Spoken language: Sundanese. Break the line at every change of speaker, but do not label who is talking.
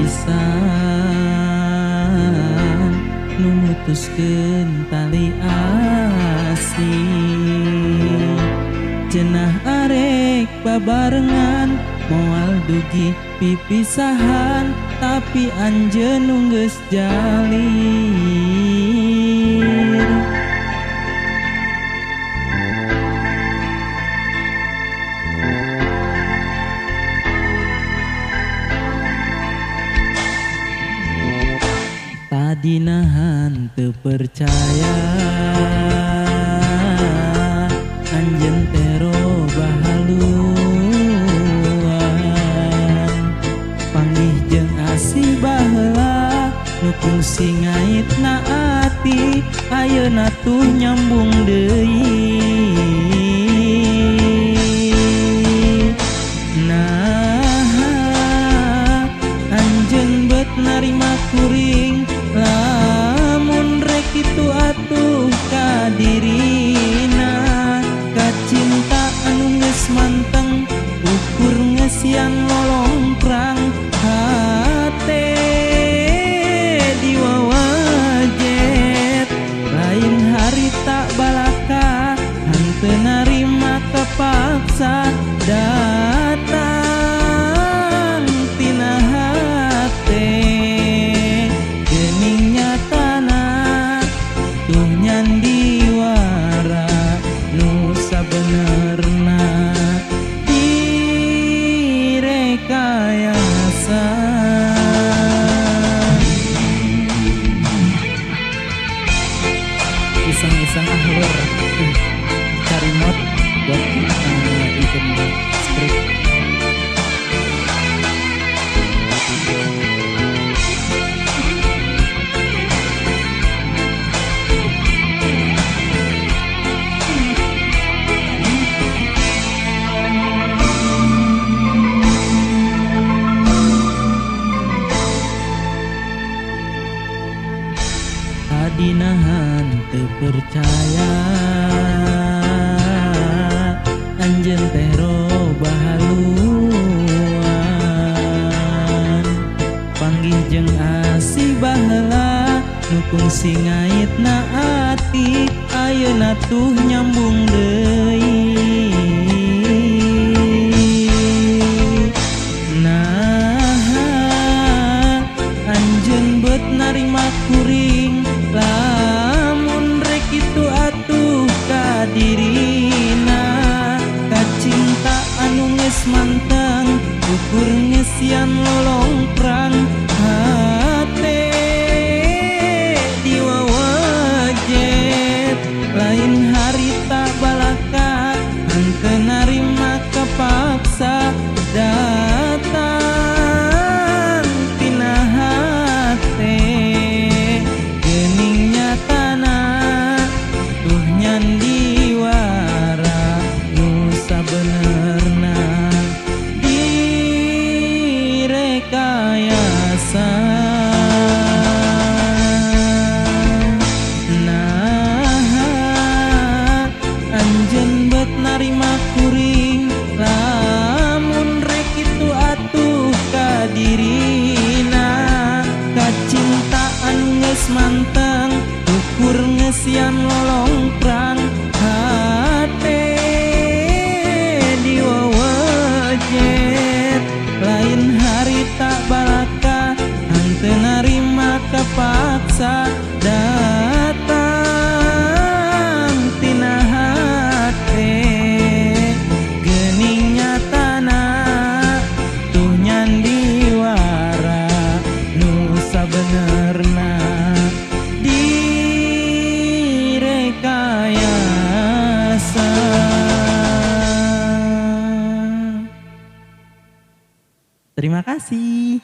pisan nu mutuskeun tali asih. Cenah arek babarengan moal dugi pipisahan, tapi anjeun nu geus jalir. Tadi nahan teu percaya anjeun teh robah haluan, panggih jeung asih baheula nu kungsi ngaitna ati, ayeuna tuh nyambung deui. Nah, anjeun bet narima kuring lamun rek kitu atuh ka dirina, kacinta anu geus manteng ukur ngesian lolongkrang hate diwawajet. Lain harita balaka henteu narima kepaksa datang tina hate. Geuning nyatana tuh nyandiwara nu sabenerna direkayasa.
Iseng-iseng ah lur, cari mod buat bikin script.
Tadi nahan teu percaya anjeun teh robah haluan, panggih jeung asih baheula nu kungsi ngaitna ati, ayeuna tuh nyambung deui. Nah, anjeun bet narima kuring lamun rek kitu atuh ka dirina, kacinta anu geus manteng ukur ngesian lolongkrang hate diwawajet. Lain harita balaka henteu narima kepaksa datang tina hate. Geuning nyatana tuh nyandiwara nu sabenerna direkayasa. Nah, anjeun bet narima kuring lamun rek kitu atuh ka dirina, kacinta anu geus manteng ukur ngesian lolongkrang hate diwawajet. Lain harita balaka henteu narima kepaksa datang tina hate. Geuning nyatana tuh nyandiwara nu sabenerna direkayasa.
Terima kasih.